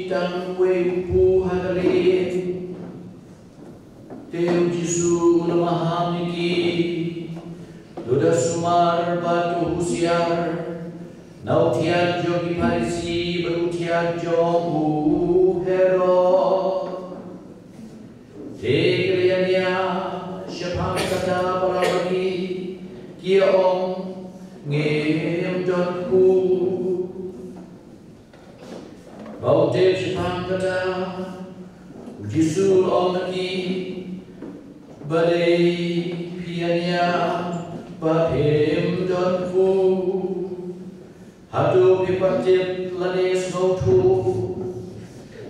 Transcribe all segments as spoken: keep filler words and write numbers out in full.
tang uwei u kpu ha ka lyiib. Te u Jisu u la maham ïa ki, to da sumar bad to husiar na u thiat jong ki Pharisi bad u thiat jong u Herod. Te ki la ïania shaphang kata para bangeit, ki ong, ngim don kpu. Ba u tip shaphang kata, u Jisu u la ong ïa ki, balei phi ïania ba phim don kpu? Hato phim pat tip lane sngewthuh?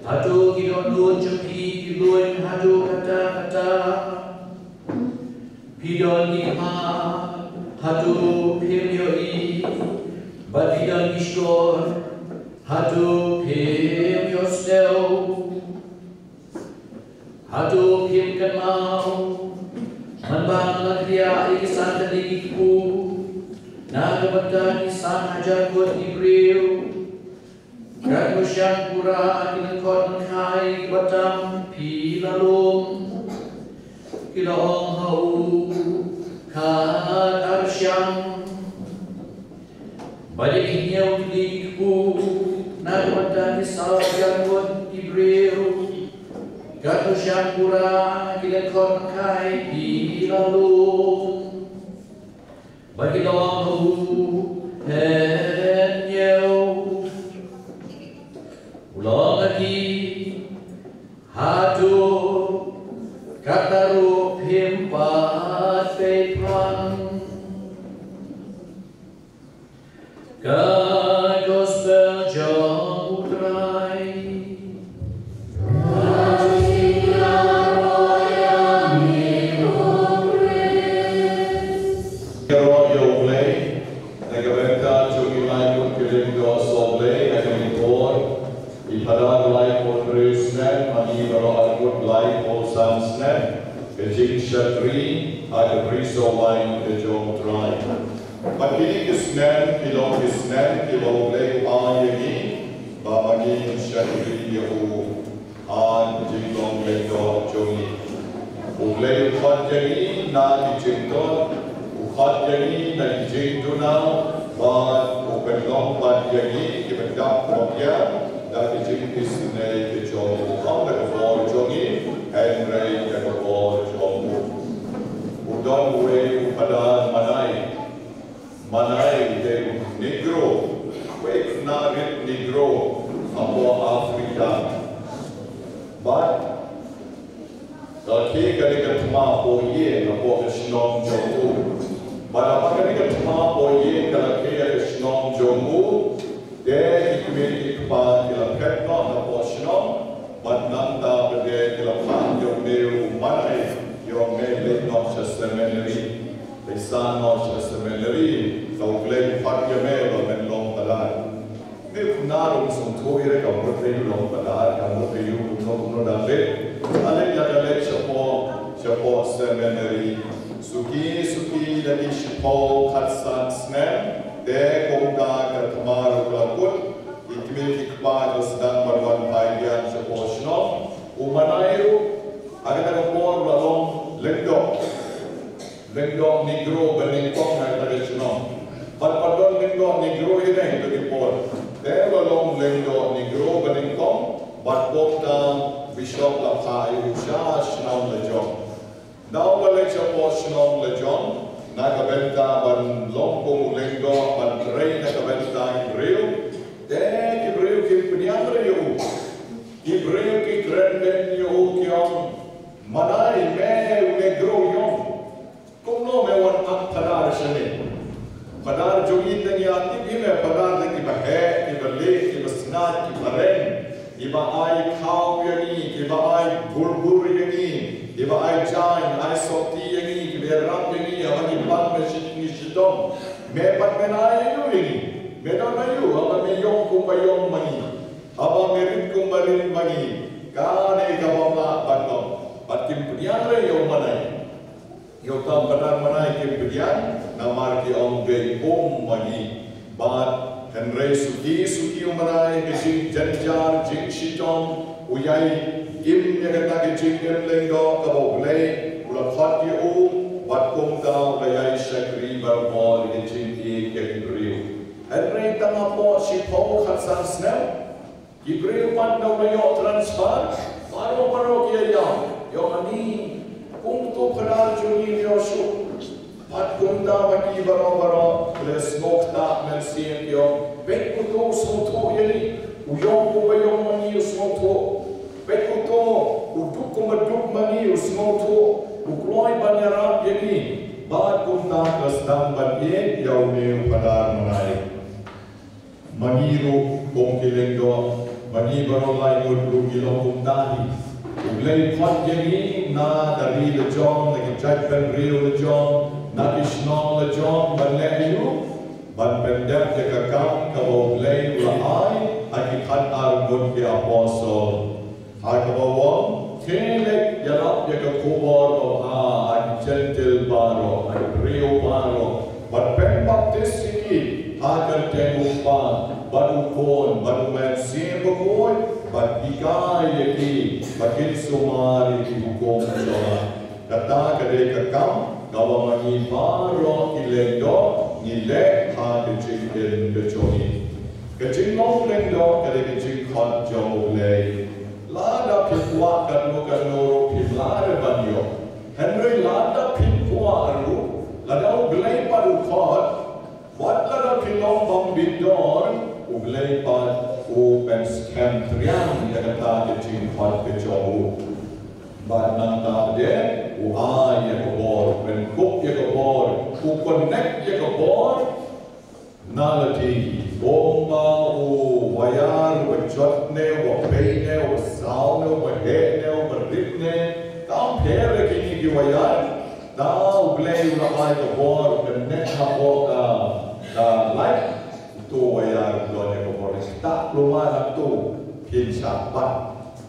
Hato ki dohnud jong phi ki luid haduh katta katta? Phi don ki khmat, hato phim ïohi? Bad phi don ki shkor, hato phim ïohsngew? Hato phim kynmaw man ba nga la kdiah ïa ki san tylli ki kpu na ka bynta ki san hajar ngut ki briew? Katno shan pura ki lyngkot lyngkhai kiba tam phi la lum? Ki la ong ha u, khat ar shan. Bad ïa ki hynñiew tylli ki kpu na ka bynta ki saw hajar ngut ki briew? Katno shan pura ki lyngkot lyngkhai phi la lum? Bad ki la ong ha u, hynñiew. U la ong ha ki, hato katta ruh phim pat peit phan? Ka Gospel jong U Trai. Ïaroh ïa U Blei na ka bynta jong ngi lai ngut ki lyngdoh sohblei ha kane ka por. I Phadar laiphew hynriew snem, ma ngi baroh arngut laiphew san snem. Ka jingshakri ha ka brisoh waiñ ka jong U Trai. Bad kine ki snem ki long ki snem kiba U Blei u ai ïa ngi ba ma ngi ngin shakri ïa u ha ka jinglong lyngdoh jong ngi. U Blei u khot ïa ngi na ki jingkot, u khot ïa ngi na ki jingduna, bad u pynlong pat ïa ngi kiba dap koit da ki jingisynei ki jong u, ym da ka bor jong ngi hynrei da ka bor jong u. U don uwei u Phadar Manai. Manai u dei u Negro, uwei na rit Negro hapoh Afrika. Bad ka la khie kane ka thma poh ïing hapoh ka shnong jong u. Bad haba kane ka thma poh ïing ka la khie ha ka shnong jong u, te ki kmie ki kpa ki la phet noh hapoh shnong. Bad nangta pat de ki la phah ïa une u Manai, ïa u me leit noh sha seminary. Pyrshang noh sha seminary, te U Blei u khot ïa me ba men long Phadar. Me u Phadar um sngewthuh ïa ka mut ba u long Phadar, ka mut ba u kumno kumno da leit. Haba leit la ka leit shapoh, shapoh seminary. Suki suki la ki shiphew khatsan snem, te kumta ka thma ruh ka la kut. Ki kmie ki kpa ki la sdang ban wan phai biang shapoh shnong. U Manai ruh ha kata ka por u la long lyngdoh. Lyngdoh Negro ba nyngkong na kata ka shnong. Bad pat don lyngdoh Negro ïa kata ka por. Te u la long lyngdoh Negro ba nyngkong, bad kumta Bishop la phah ïa u sha shnong la jong. Naba u la leit shapoh shnong la jong na ka bynta ban long kum u lyngdoh ban trei na ka bynta ki briew. Te ki briew kim pynïaid ïa u. Ki briew ki kren beiñ ïa u, ki ong, Manai, me u Negro ïong, kumno me wan ap Phadar shane? Phadar jong ngi te ngi ïa tip hi me Phadar da kiba heh, kiba lieh, kiba sngaid, kiba reng, kiba ai khaw ïa ngi, kiba ai burbur ïa ngi, kiba ai jaiñ, ai sopti ïa ngi, kiba ïarap ïa ngi haba ngi pan, ngi shi-, ngi shitom. Me pat men ai aïu ïa ngi? Me don aïu haba me ïong kumba ïong ma ngi, haba me rit kumba rit ma ngi? Kane kaba mlak ban long. Bad kim pdiang re ïa u Manai. Ïa uta u Phadar Manai kim pdiang, namar ki ong dei um ma ngi. Bad Hynrei suki suki u mrai ka jingjynjar jingshitom, u ïai im ïa kata ka jingim lyngdoh kaba U Blei u la khot ïa u, bad kumta u la ïai shakri barabor ïa ka jingïeit ïa ki briew. Hynrei tang hapoh shiphew khatsan snem, ki briew pat da u la ïoh transfer, baroh baroh ki ïa ïam, ïoh ani, kum uto u phadar jong ngi u ïoh shuh. Bad kumta ma ki baroh baroh, ki la sngewthuh mynsiem ki ong, peit uto u sngewthuh ïa ngi, u ïong kumba ïong ma ngi u sngewthuh. Peit uto u duk kumba duk ma ngi u sngewthuh, u kloi ban ïarap ïa ngi. Bad kumta ki la sdang ban ïeit ïa une u phadar mrai. Ma ngi ruh kum ki lyngdoh, ma ngi baroh laingut ruh ngi long kumta hi. U Blei u khot ïa ngi na ka ri la jong, na ki jaitbynriew la jong, na ki shnong la jong, ban leh aïu, ban pyndep ïa ka kam kaba U Blei u la ai ha ki khatar ngut ki apostol. Ha kaba u ong, khie leit ïarap ïa ka khubor babha ha ki jentil baroh, ha ki briew baroh, bad pynbaptis ïa ki ha ka kyrteng u Kpa, bad u Khun, bad u Mynsiem Bakhuid, bad hikai ïa ki ba kin sumar ïa ki hukum jong nga. Kata ka dei ka kam kaba ma ngi baroh ki lyngdoh ngi leh ha ka jingim ka jong ngi. Ka jinglong lyngdoh ka dei ka jingkhot jong U Blei. Lada phi kwah katno katno ruh phim lah re ban ïoh. Hynrei lada phi kwah ruh, lada U Blei pat u khot, wat lada phi long bym bit dor, U Blei pat u pynskhem triang ïa kata ka jingkhot ka jong u. Bad nangta pat de, u ai ïa ka bor, u pynkup ïa ka bor, u connect ïa ka bor na lade. Kumba u wire uba jot ne, uba pei ne, uba saw ne, uba heh ne, uba rit ne, kam pher ïa kine ki wire. Te U Blei u la ai ka bor, u connect hapoh ka, ka light. Uto u wire u don ïa ka bor, ktah kulmar na uto, phin shah bat.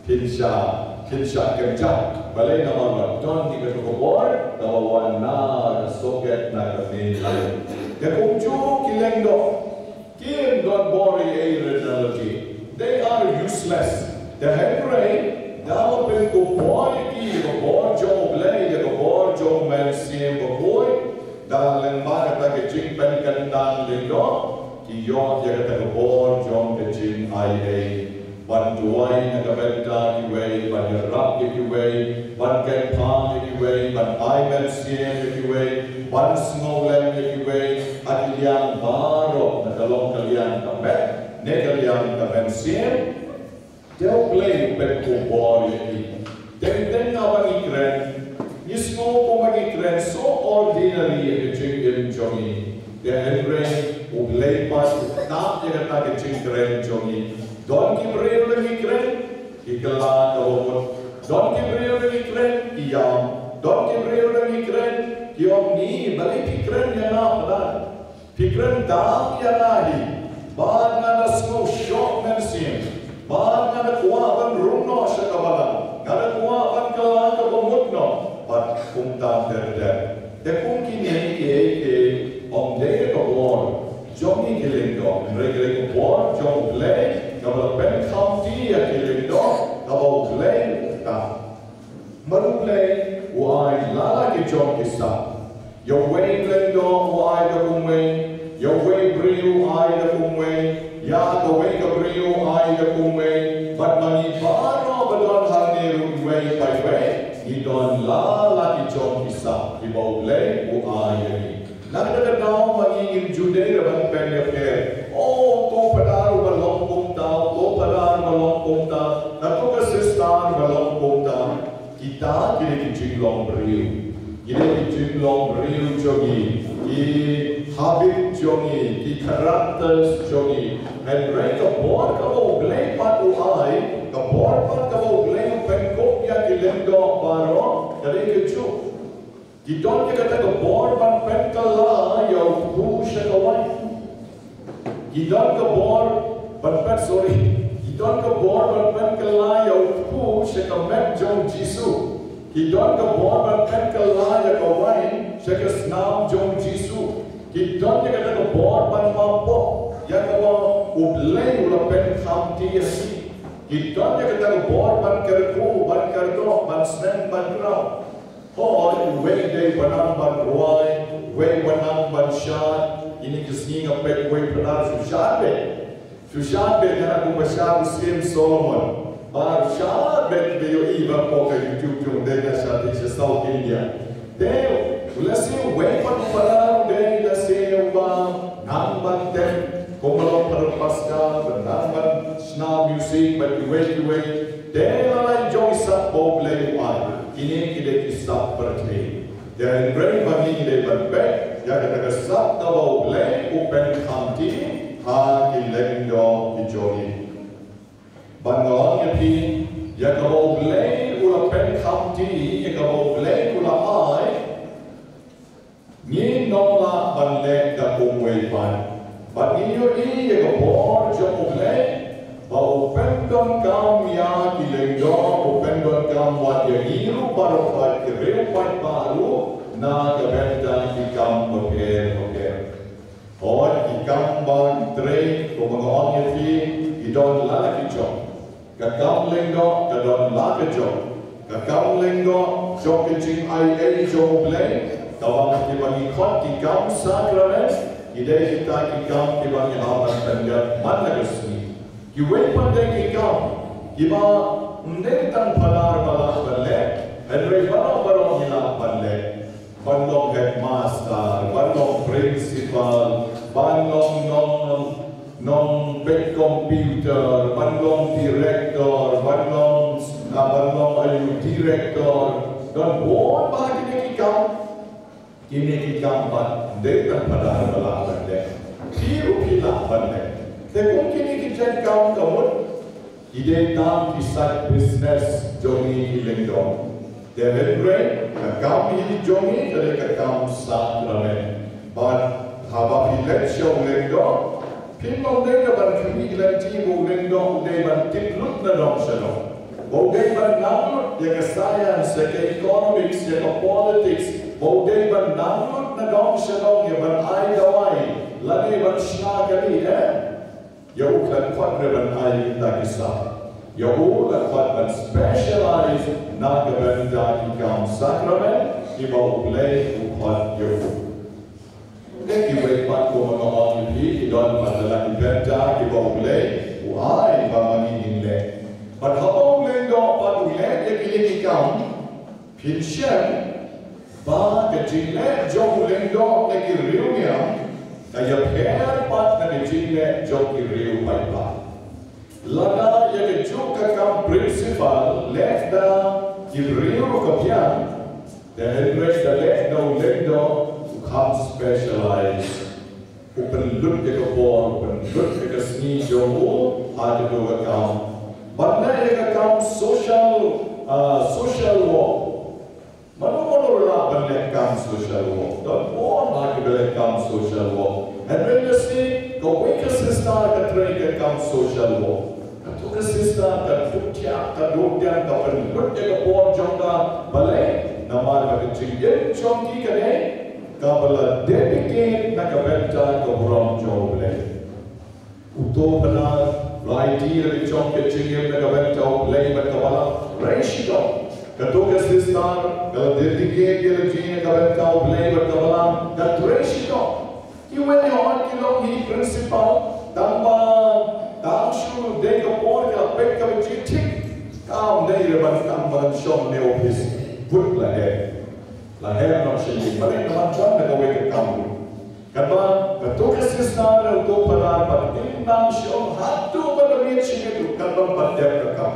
Phin shah, phin shah kynjah. Balei? Namar ba don ïa kata ka bor kaba wan na ka socket, na ka main line. Te kumjuh ki lyngdoh, kim don bor ei ei re na lade. They are useless. Te hynrei da la pynkup bor ïa ki da ka bor jong U Blei, da ka bor jong U Mynsiem Bakhuid, da lyngba kata ka jingpynkyntan lyngdoh, ki ïoh ïa kata ka bor jong ka jingaiei. Ban duwai na ka bynta kiwei, ban ïarap ïa kiwei, ban kynpham ïa kiwei, ban ai mynsiem ïa kiwei, ban sngewlem ïa kiwei, ha ki liang baroh, na ka long ka liang ka met ne ka liang ka mynsiem. Te U Blei u pynkup bor ïa ki. Teng teng haba ngi kren, ngi sngew kumba ngi kren so ordinary ïa ka jingim jong ngi. Te hynrei U Blei pat u tap ïa kata ka jingkren jong ngi. Don ki briew lada ngi kren, ki kylla kaba mut. Don ki briew lada ngi kren, ki ïam. Don ki briew lada ngi kren, ki ong, ni, balei phi kren ïa nga palat? Phi kren tang ïa nga hi. Bad nga da sngew shoh mynsiem. Bad nga da kwah ban rung noh sha ka balang. Nga da kwah ban kylla kaba mut noh. Bad kumta ter ter. Te kum kine kiei kiei ym dei ka bor jong ngi ki lyngdoh. Hynrei ka dei ka bor jong U Blei kaba la pynkhamti ïa ki lyngdoh kaba U Blei u tap. Bad U Blei u ai la la ki jong ki sap. Ïa uwei u lyngdoh u ai da kumwei, ïa uwei u briew u ai da kumwei, ïa kawei ka briew u ai da kumwei, bad ma ngi baroh ba don hangne ruh iwei pa iwei, ngi don la la ki jong ki sap kiba U Blei u ai ïa ngi. Na kata ka daw ma ngi ngim ju dei re ban pynïapher. Oh, uto u phadar uba long kumta, uto u phadar uba long kumta, kato ka sister ba long kumta. Kita ki dei ki jinglong briew. Ki dei ki jinglong briew jong ngi. Ki habit jong ngi, ki characters jong ngi. Hynrei ka bor kaba U Blei pat u ai, ka bor pat kaba U Blei u pynkup ïa ki lyngdoh baroh, ka dei kajuh. Ki don ïa kata ka bor ban pynkylla ïa u kpu sha ka wain. Ki don ka bor ban pyn, sorry. Ki don ka bor ban pynkylla ïa u kpu sha ka met jong u Jisu. Ki don ka bor ban pynkylla ïa ka wain sha ka snam jong u Jisu. Ki don ïa kata ka bor ban map pop. Ïa kaba U Blei u la pynkham ïa ki. Ki don ïa kata ka bor ban kyrkhu, ban kyrdoh, ban sneng, ban kraw. Hooid, uwei u dei ba nang ban rwai, uwei u nang ban shad, ine ki sngi nga peit uwei u Phadar shu shad beit. Shu shad beit, kane kumba shad u Syiem Solomon. Ba shad beit, ba ïohi ba hapoh ka YouTube jong u, dei na shatei sha South India. Te u lehse uwei pat u Phadar u dei lehse uba nang ban tem kumba long Phadar Pascal, ba nang ban shna music, ba kiwei kiwei. Te la lai jong i sap ba U Blei u ai. Kine ki dei ki sap pyrthei. Te hynrei ba ngi dei ban peit ïa kata ka sap kaba U Blei u pynkham ïa ki ha ki lyngdoh ki jong ngi. Bad nga ong ïa phi, ïa kaba U Blei u la pynkham ïa ki, ïa kaba U Blei u la ai, ngim lah ban leh da kumwei pat. Bad ngi ïohi ïa ka bor jong U Blei ba u pyndonkam ïa ki lyngdoh, u pyndonkam wat ïa ngi ruh baroh, bad ki riew paidbah ruh na ka bynta ki kam bapher bapher. Hooid, ki kam ba trei, kumba nga ong ïa phi, ki don la ki jong. Ka kam lyngdoh ka don la ka jong. Ka kam lyngdoh jong ka jingaiei jong U Blei, kaba ngi, kiba ngi khot ki kam sakramen, ki dei kita ki kam kiba ngi hap ban pyndep man la ka sngi. Kiwei pat de ki kam kiba ym dei tang Phadar ba lah ban leh, hynrei baroh baroh ngi lah ban leh. Ban long headmaster, ban long principal, ban long nong, nongpeit computer, ban long director, ban long, ah, ban long aiu, director. Don bun bah kine ki kam. Kine ki kam pat ym dei tang Phadar ba lah ban leh. Phi ruh phi lah ban leh. Te kum kine ki jait kam ka mut ki dei tang ki side business jong ngi ki lyngdoh. Te hynrei ka kam hi jong ngi ka dei ka kam sakramen. Bad haba phi leit sha u lyngdoh, phim dei ban khmih lynti ba u lyngdoh u dei ban tip lut na dong sha dong, ba u dei ban nang lut ïa ka science, ïa ka economics, ïa ka politics, ba u dei ban nang lut na dong sha dong ïa ban ai dawai lane ban shna kali, eh? Ïa u khlem pat re ban ai kita ki sap. Ïa u la pat ban specialize na ka bynta ki kam sakramen kiba U Blei u khot ïa u. Te kiwei pat, kumba nga ong ïa phi, ki don pat la ki bynta kiba U Blei u ai ba ma ngi ngin leh. Bad haba u lyngdoh pat u leh ïa kine ki kam, phin shem ba ka jingleh jong u lyngdoh na ki riewniam ka ïapher pat na ka jingleh jong ki riew paidbah. Lada ïa kajuh ka kam principal leh da ki briew ruh ka biang, te hynrei da leh da u lyngdoh u kham specialize. U pynlut ïa ka por, u pynlut ïa ka sngi jong u ha kato ka kam. Bad na ïa ka kam social, ah, social work. Mano mano ruh lah ban leh kam social work. Don bun ha kiba leh kam social work. Hynrei lehse kawei ka sister ka trei ka kam social work. Kato ka sister ka duh thiah, ka duh thiah, ka pynlut ïa ka por jong ka. Balei? Namar ba ka jingim jong ki ka dei kaba la dedicate na ka bynta ka burom jong U Blei. Uto u Phadar u la aiti ïa ka jong ka jingim na ka bynta U Blei bad ka Balang. Trei shitom. Kato ka sister ka la dedicate ïa ka jingim na ka bynta U Blei bad ka Balang. Ka trei shitom. Kiwei ruh ki long hi principal, tang ba tang shu dei ka por ka la peit kaba jingthik. Kam dei re ban tang ban shong ne office. Bud la heh. La heh nong sha ïing. Balei? Namar don da kawei ka kam ruh. Katba kato ka sister ne uto u Phadar pat kim nang shong haduh ba la miet shi miet ruh, katba pat dep ka kam.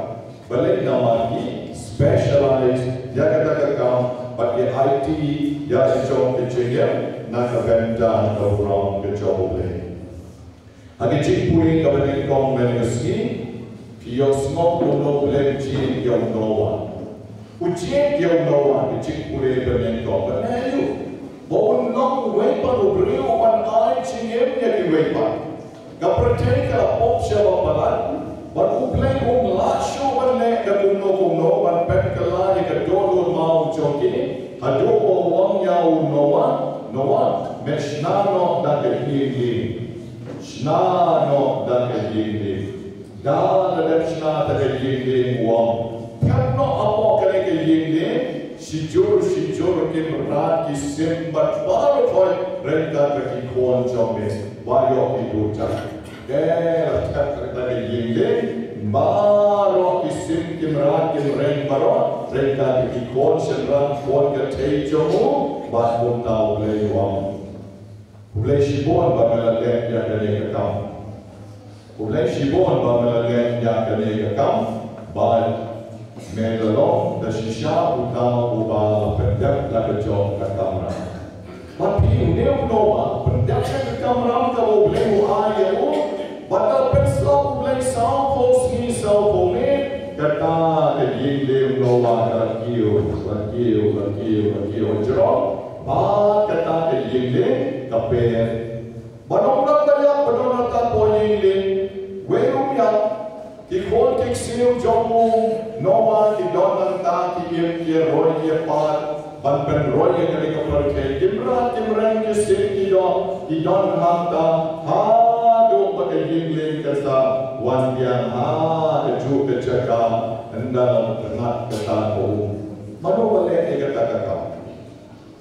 Balei? Namar ki specialize ïa kata ka kam bad ki aiti ïa ka jong ka jingim na ka bynta ka burom ka jong U Blei. Ha ka jingpule kaba nyngkong mynne ka sngi, phi ïohsngew kumno U Blei u jied ïa u Noah. U jied ïa u Noah, ka jingpule ba nyngkong, ba nang ïoh ba un long uwei pat u briew uban ai jingim ïa kiwei pat. Ka pyrthei ka la pop sha ba palat, bad U Blei um lah shuh ban leh da kumno kumno ban pynkylla ïa ka dohnud maw jong ki, haduh ba u ong ïa u Noah, Noah, me shna noh da ka ïing lieng. Shna noh da ka ïing lieng. Da la dep shna da ka ïing lieng u ong. Thep noh hapoh kane ka ïing lieng. Shijur shijur ki mrad ki sim bad baroh khoit ryngkat bad ki khun jong me. Ba ïoh ki dujak. Te la thep da ka ïing lieng. Baroh ki sim ki mrad ki mreng baroh ryngkat bad ki khun shynrang khun kynthei jong u. Bad kumta U Blei u ong. U Blei shibun ba me la leh ïa kane ka kam. U Blei shibun ba me la leh ïa kane ka kam. Ba me la long da shisha uta uba la pyndep la ka jong ka kamram. Ba phi u dei u Noah pyndep la ka kamram kaba U Blei u ai ïa u. Ba la pynslap U Blei saw phew sngi saw phew miet. Kata ka ïing lieng Noah ka la kiew, la kiew, la kiew, la kiew. Jrong. Ba kata ka ïing lieng ka pher. Ba nongrang ba ïap ba don nangta hapoh ïing lieng. Wei ruh ïap. Ki khun ki ksiew jong u Noah ki don nangta ki im ki roi ki par. Ban pynroi ïa kane ka pyrthei ki mrad ki mreng ki sim ki doh ki don hangta. Haduh ba ka ïing lieng ka sa wan biang ha kajuh ka jaka. Ynda la tyrnat kata ka um. Mano ba leh ïa kata ka kam?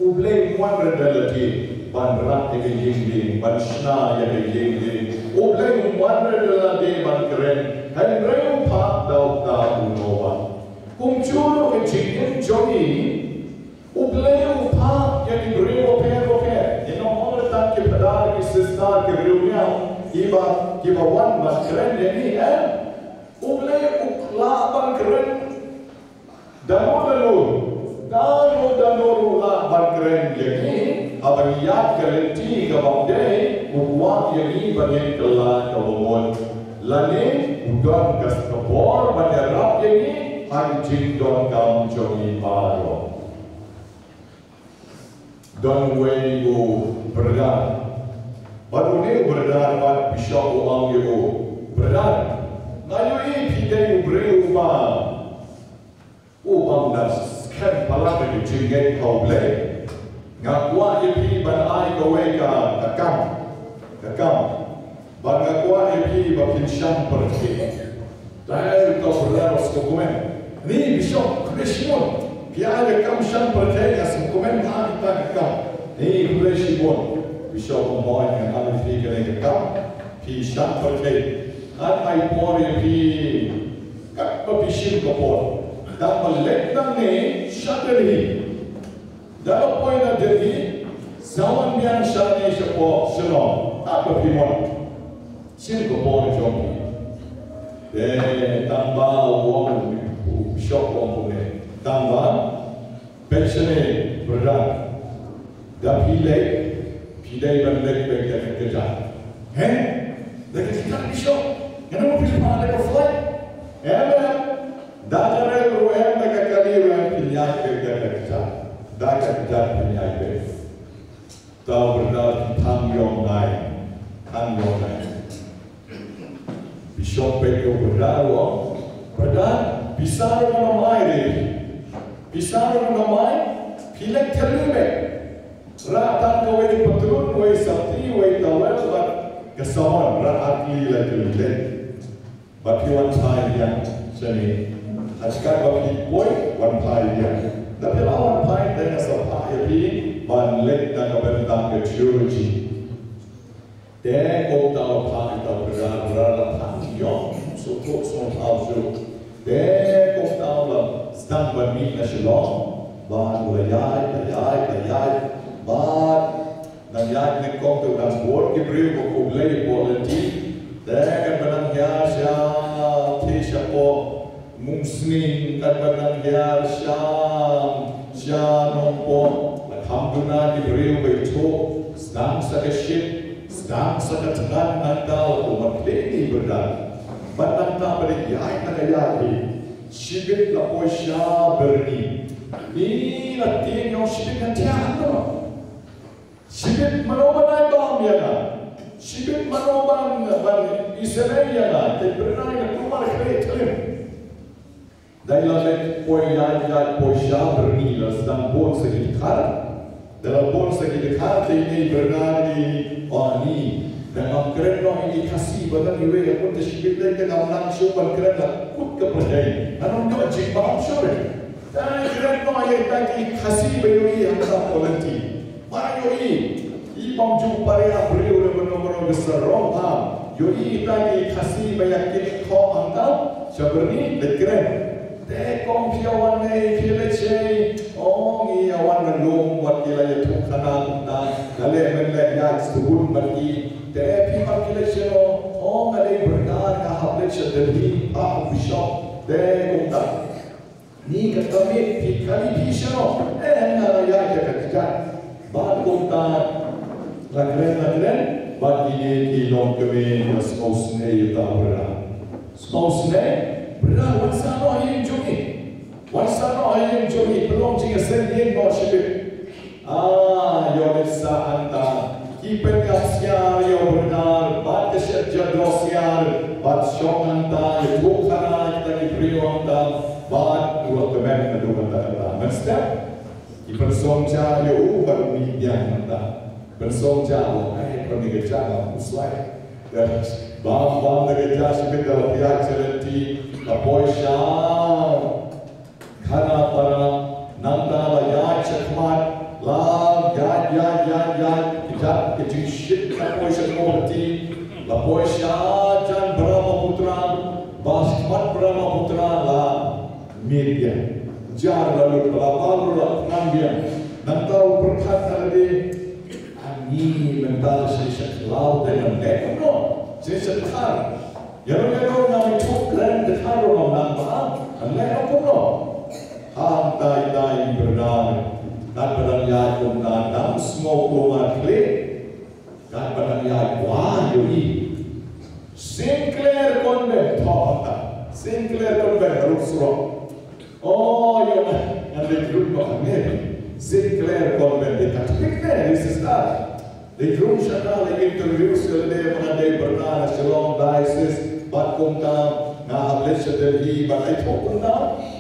U Blei um wan ruh da lade ban rah ïa ka ïing lieng, ban shna ïa ka ïing lieng. U Blei um wan ruh da lade ban kren. Hynrei u phah da uta u Noah. Kumjuh ruh ka jingim jong ngi, U Blei u phah ïa ki briew bapher bapher. Ngi ong ong tang ki phadar ki sister ki briew ngi ong kiba kiba wan ban kren ïa ngi, em. U Blei u lah ban kren. Dano dano, dano dano ruh lah ban kren ïa ngi, haba ngi ïaid ka lynti kaba ym dei, u kwah ïa ngi ban ïeng kylla kaba mut. Lane u don ka bor ban ïarap ïa ngi ha ki jingdonkam jong ngi baroh. Don uwei u brother. Bad une u brother bad bishop u ong ïa u, brother, nga ïohi phi dei u briew uba u ong da skhem palat ïa ka jingngeit ha U Blei. Nga kwah ïa phi ban ai kawei ka, ka kam. Ka kam. Bad nga kwah ïa phi ba phin shah pyrthei. Dei uta u brother u sngewkmen. Ni bishop, khublei shibun. Phi ai ïa ka kam shah pyrthei, nga sngewkmen ha kita ka kam. Ni khublei shibun. Bishop u ong, ngan ai ïa phi kane ka kam. Phi shah pyrthei. Ngan ai por ïa phi. Katba phi shim ka por. Dang ba leit nangne sha Delhi. Da la poi na Delhi, sa wan biang shane shapoh Shillong, katba phi mon. Shim ka por jong phi. Te tang ba u ong u bishop u ong kumne. Tang ba, peit shane, brother. Da phi leit, phi dei ban leit beit da ka kjat. He? Da ka kjat, bishop? Ngan ym phi phah da ka flight. Em, em. Da ka rel ruh em, da ka kali ruh em, phin ïaid beit da ka kjat. Da ka kjat phin ïaid beit. Uta u brother u thang ïong nai. Thang ïong nai. Bishop peit ïa u brother u ong, brother, pisa ruh ngam ai re. Pisa ruh ngam ai, phi leit thylli beit. Rah tang kawei ka patlun, wei sopti, wei towel bad ka sabon, rah ar tylli lai tylli leit. Bad phi wan phai biang shane. Ha ka ba phi poi, wan phai biang. Da phi la wan phai, te nga sa phah ïa phi ban leit na ka bynta ka theology. Te kumta la phah ïa uta u brother, brother la phah ïa u, sngewthuh sngewthaw shuh. Te kumta la sdang ban mih na Shillong, bad u la ïaid, la ïaid, la ïaid, bad nang ïaid nyngkong te u dang bun ki briew ba khublei hapoh lynti. Te katba nang hiar sha, te shapoh Mungsning, katba nang hiar sha, sha Nongpoh, la kham duna ki briew ba ithuh, sdang sa ka shit, sdang sa ka thngan nangta la kumba pynleit brother. Bad nangta ba dei ïaid na ka ïaid hi. Shibit la poi sha Byrni. Ni la tieng ïong shibit ngan thiah hangno. Shibit mano ban ai bam ïa nga. Shibit mano ban, ban isynei ïa nga. Te Byrni nga kumba khleh thlem. Dei la leit poi ïaid ïaid poi sha Byrni la sdang bun sa ki dkhar. Da la bun sa ki dkhar te ine i Byrni i ong ni. Dang ngam kren noh ïa ki Khasi ba ngan ïa wei, ïa kut da shibit lei te ngam nang shuh ban kren la kut ka pyrthei. Ngan ym ïoh jingbam shuh re. Dang kren noh ïa kita ki Khasi ba ïohi hangta Kollonti. Ba ïohi. I bym ju paria briew re mano mano ka sarong ha. Ïohi kita ki Khasi ba ïa kit khop hangta sha byrni, leit kren. Te kong phi ïa wan ne phi leit shei? O, ngi ïa wan na lum wat ki la ïathuh khana kumta. Nga leh men leh ïaid sha bun bad ki. Te phi hap ki leit shano? O, nga dei Bernard, nga hap leit sha Delhi, ha u bishop. Te kumta. Ni ka kamit phi kali phi shano? Eh, nga la ïaid ïa ka kjat. Bad kumta la kren la kren bad kine ki longkmie, ïa sngewsynei ïa uta u Bernard. Sngewsynei, Bernard, wan sah noh ha ïing jong ngi. Wan sah noh ha ïing jong ngi, pynlong jingïaseng ïing noh shibit. Ah, ïoh leit sah hangta. Ki pynïap siar ïa u Bernard bad ka shet jadro siar bad shong hangta, ïathuh khana ïa kita ki briew hangta bad u la kmen naduh mynta. Mynstep ki pynsong ja ïa u bad u mih biang hangta. Pynsong ja u, ai, pynmih ka ja, u slai. Bam bam da ka ja shibit da la poi sha lynti, la poi sha Khanapara, nangta la ïaid sha khmat, la ïaid ïaid ïaid ïaid, ka jingshit ka poi sha Guwahati, la poi sha jan Brahmaputra, ba sha khmat Brahmaputra la miet biang. Jar la lut, la pal la pyngan biang. Nangta u pyrkhat ha lade, ani mynta sha sha khlaw te ngan leh kumno? Sha sha khlaw. Ïa, ïa, ïa, nga mih thuk kren te khan ruh ngam nang ba, ngan leh kumno? Hangta ïa i Bernard, katba dang ïaid kumta dang sngewkhlaiñ markhlieh. Katba dang ïaid, wa ïohi Sinclair Convent, thoh hangta. Sinclair Convent, ruh surok. Oh, ïa, ngan leit ruh ba hangne. Sinclair Convent, dei Katholik ne, dei sister. Leit rung shata, leit interview sha lade, ba nga dei Bernard na Shillong Diocese, bad kumta nga hap leit sha Delhi, bad ai thoh kumta.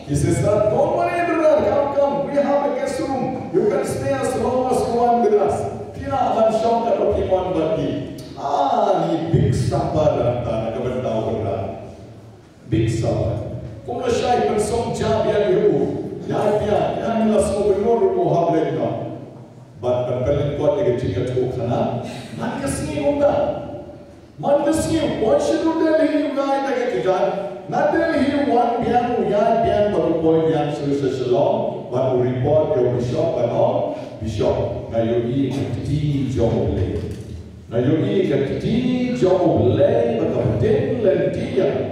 He says that, "Don't worry, Bernard, come, come. We have a guest room. You can stay as long as you want with us." Phi lah ban shong katba phi mon bad ngi. Ah, ni big supper hangta na ka bynta u Bernard. Big supper. Kumno shai, pynsong ja biang ïa u. Ïa biang, ïa ngi la sngewbha ïa u ruh u hap leit noh. Bad ban pynlyngkot ïa ka jingïathuhkhana. Man ka sngi kumta. Man ka sngi u poi sha New Delhi, u ngai da ka kjat. Na Delhi u wan biang, u ïaid biang bad u poi biang sha Shillong. Bad u report ïa u bishop bad u ong, Bishop, nga ïohi ka kti jong U Blei. Nga ïohi ka kti jong U Blei bad ka bteng lynti ïa nga.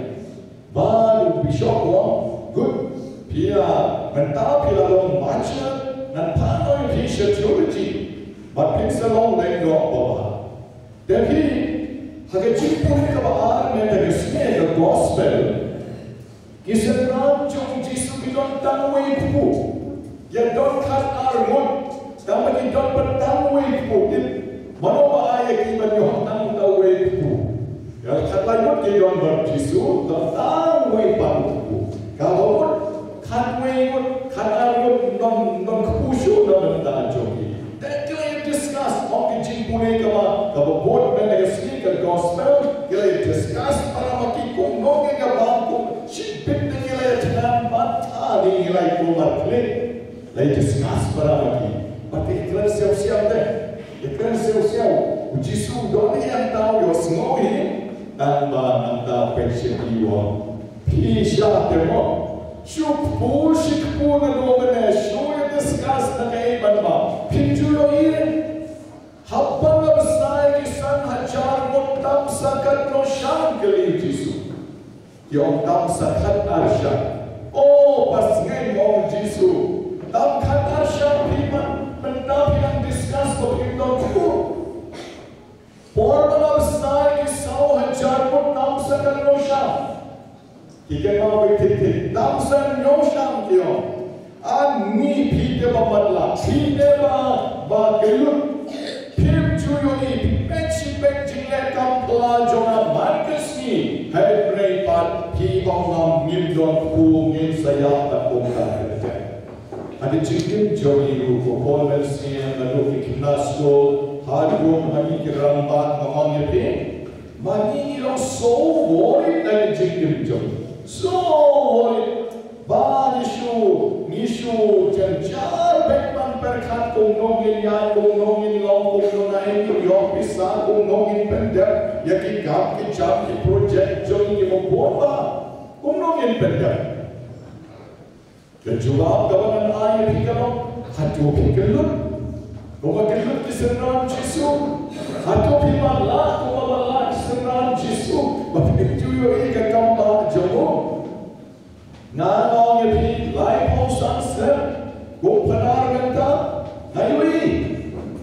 Bad u bishop u ong, good. Phi ïa, mynta phi la long mature, ngan phah noh ïa phi sha theology. Bad phin sa long lyngdoh babha. Te phi, ha ka jingpule kaba ar mynta ka sngi ka gospel, ki synran jong u Jisu ki don tang wei kpu. Ïa don khat ar ngut. Tang ba ki don pat tang wei kpu. Mano ba ai ïa ki ban ïoh tang tang wei kpu? Ïa khatlai ngut ki don bad u Jisu, don tang wei pat kpu. Kaba mut khatwei ngut, khatar ngut, don, don kpu shuh na bynta jong ki. Te ki la ïa discuss, ong ki jingpule kaba, kaba bud mynta ka sngi ka gospel, ki la ïa discuss para ma ki kumno ngin ïa bam kum, shibit na ki la ïa thngan bad, ah, ni ngi la ïa kumar klik. La ïa discuss para ma ki. Bad te ïa kren siaw siaw te. Ïa kren siaw siaw. U Jisu u don hi hangta, u ïohsngew hi. Tang ba hangta peit sha ki u ong, phi sha te mo. Shu kpu shi kpu naduh mynne, shu ïa discuss na kaei ban bam. Phim ju ïohi. Haba la bsa ïa ki san hajar ngut, tam sa katno shang, kylli u Jisu. Ki ong tam sa khatar shang. O, pas ngei, ong u Jisu. Tam khatar shang phi, man, mynta phi nang discuss ba phim don kpu. Por ba la bsa ïa ki saw hajar ngut, tam sa katno shang. Ki kynmaw beit thik thik, tam sa hynñiew shang, ki ong. Ani phi te ba matlah, phi te ba, ba kyllut. Phim ju ïohi, phi peit shi peit jingleh kam pla jong nga man ka sngi. Hynrei pat phi ong ngam, ngim don kpu, ngin sa ïap pat kumta. Ha ka jingim jong ngi ruh, ko Paul Mensia, naduh ki khynnah skul, Bad kum ha ngi ki rangbah, nga ong ïa phi, ma ngi ngi long so worried na ka jingim jong ngi. So worried. Ba ngi shu, ngi shu jynjar bad ban pyrkhat kumno ngin ïaid, kumno ngin long, kumno ngin ïoh pisa, kumno ngin pyndep ïa ki kam ki jam, ki project jong ngi kiba bun bah. Kumno ngin pyndep? Ka jubab kaba ngan ai ïa phi ka long, hato phi kyllut? Kumba kyllut ki synran Jisu. Hato phi matlah kumba matlah ki synran Jisu ba phin ju ïohi ka kam bah jong u? Nga ong ïa phi, laiphew san snem, kum phadar mynta, nga ïohi.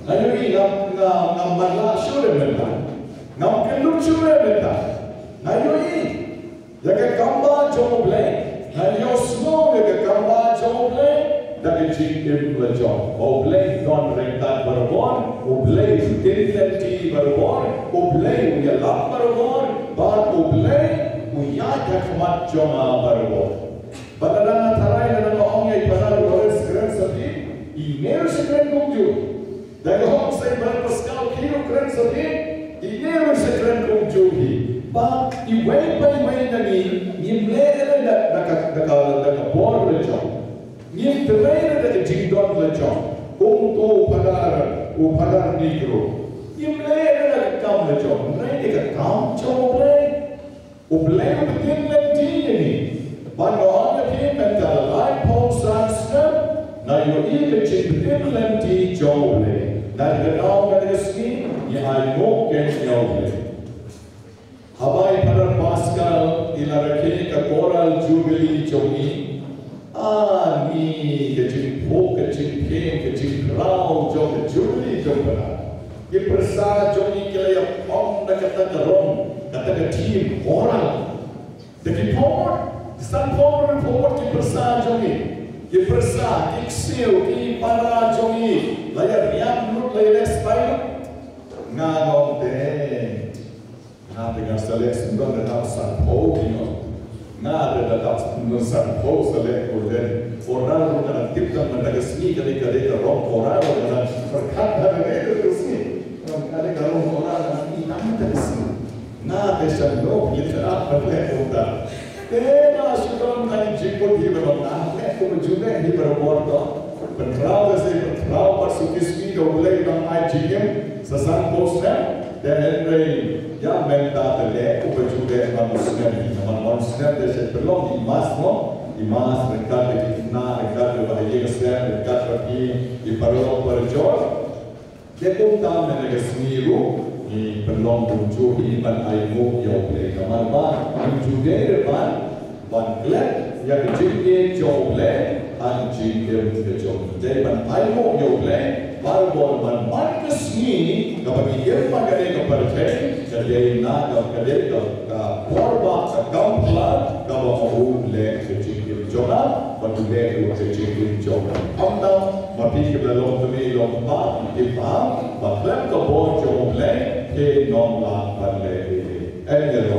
Nga ïohi, ngam, ngam, ngam matlah shuh re mynta. Ngam kyllut shuh re mynta. Nga ïohi ïa ka kam bah jong U Blei. Nga ïohsngew ïa ka kam bah jong U Blei da ka jingim la jong. Ba U Blei u don ryngkat barabor, U Blei u ktien lynti barabor, U Blei u ïalam barabor, bad U Blei u ïaid ha khmat jong nga barabor. Bad lada nga tharai, lada nga ong ïa i para Lawrence kren sa phi, ine ruh sha kren kumjuh. Da nga ong sa i para Pascal, phi ruh kren sa phi, ine ruh sha kren kumjuh hi. Bad iwei pa iwei na ngi, ngim leh ïa lade da ka, da ka, da ka bor la jong. Ngim trei ïa lade da ka jingdon la jong. Kum uto u phadar, u phadar Negro. Ngim leh ïa lade da ka kam la jong. Ngi leh ïa ka kam jong U Blei. U Blei u ktien lynti ïa ngi. Bad nga ong ïa phi, mynta laiphew san snem, nga ïohi ka jingktien lynti jong U Blei. Nadong ka daw, nadong ka sngi, ngi ainguh kein ïa U Blei. Haba i Father Pascal i la rakhe ka Coral Jubilee jong ngi, ani ka jingphuh, ka jingphieng, ka jingkhraw jong ka Jubilee jong u Father. Ki pyrsa jong ngi ki la ïa phong da kata ka rong, kata ka theme, Coral. Da ki phuh, san phuh, phuh ki pyrsa jong ngi. Ki pyrsa, ki ksiew, ki para jong ngi la ïa riam lut, la ïa leh spah lut. Nga ong te, nga te nga sa leh sngewdon da dap san phew, ki ong. Nga te da dap sngewdon san phew sa leh Coral. Coral ruh nga dang tip tang mynta ka sngi ka dei, ka dei ka rong Coral ruh nga dang pyrkhat ha kane ka sngi. Ka dei ka rong Coral nga dang tip tang mynta ka sngi. Nga te sngewdon leh, ka dei ka rong Coral. Te nga shu don na i jingmut hi ba long nga leh kumba ju leh hi barabor to. Pynkhraw te sa pynkhraw bad sngewthuh da U Blei ba ai jingim sa san phew snem. Te hynrei ïa mynta te leh kumba ju leh man u snem hi. Namar man u snem te sa pynlong i mass, mo? I mass ryngkat bad ki khynnah, ryngkat bad ha ïing ha sem, ryngkat bad ki paralok parajor. Te kumta mynta ka sngi ruh ngi pynlong kumjuh hi ban ainguh ïa U Blei. Namar ba ngim ju dei re ban, ban klet ïa ka jingïeit jong U Blei ha ka jingim ka jong ngi. Dei ban ainguh ïa U Blei barabor, ban man ka sngi kaba ngi im ha kane ka pyrthei ka dei na ka, ka dei ka, ka por ba ka kam pla kaba ma u leh ka jingim jong nga, ba u leh ruh ka jingim jong nga. Ym tang ma phi kiba la long kmie long kpa, ki pha, ba khlem ka bor jong U Blei phi nong lah ban leh ei ei. Ei ei.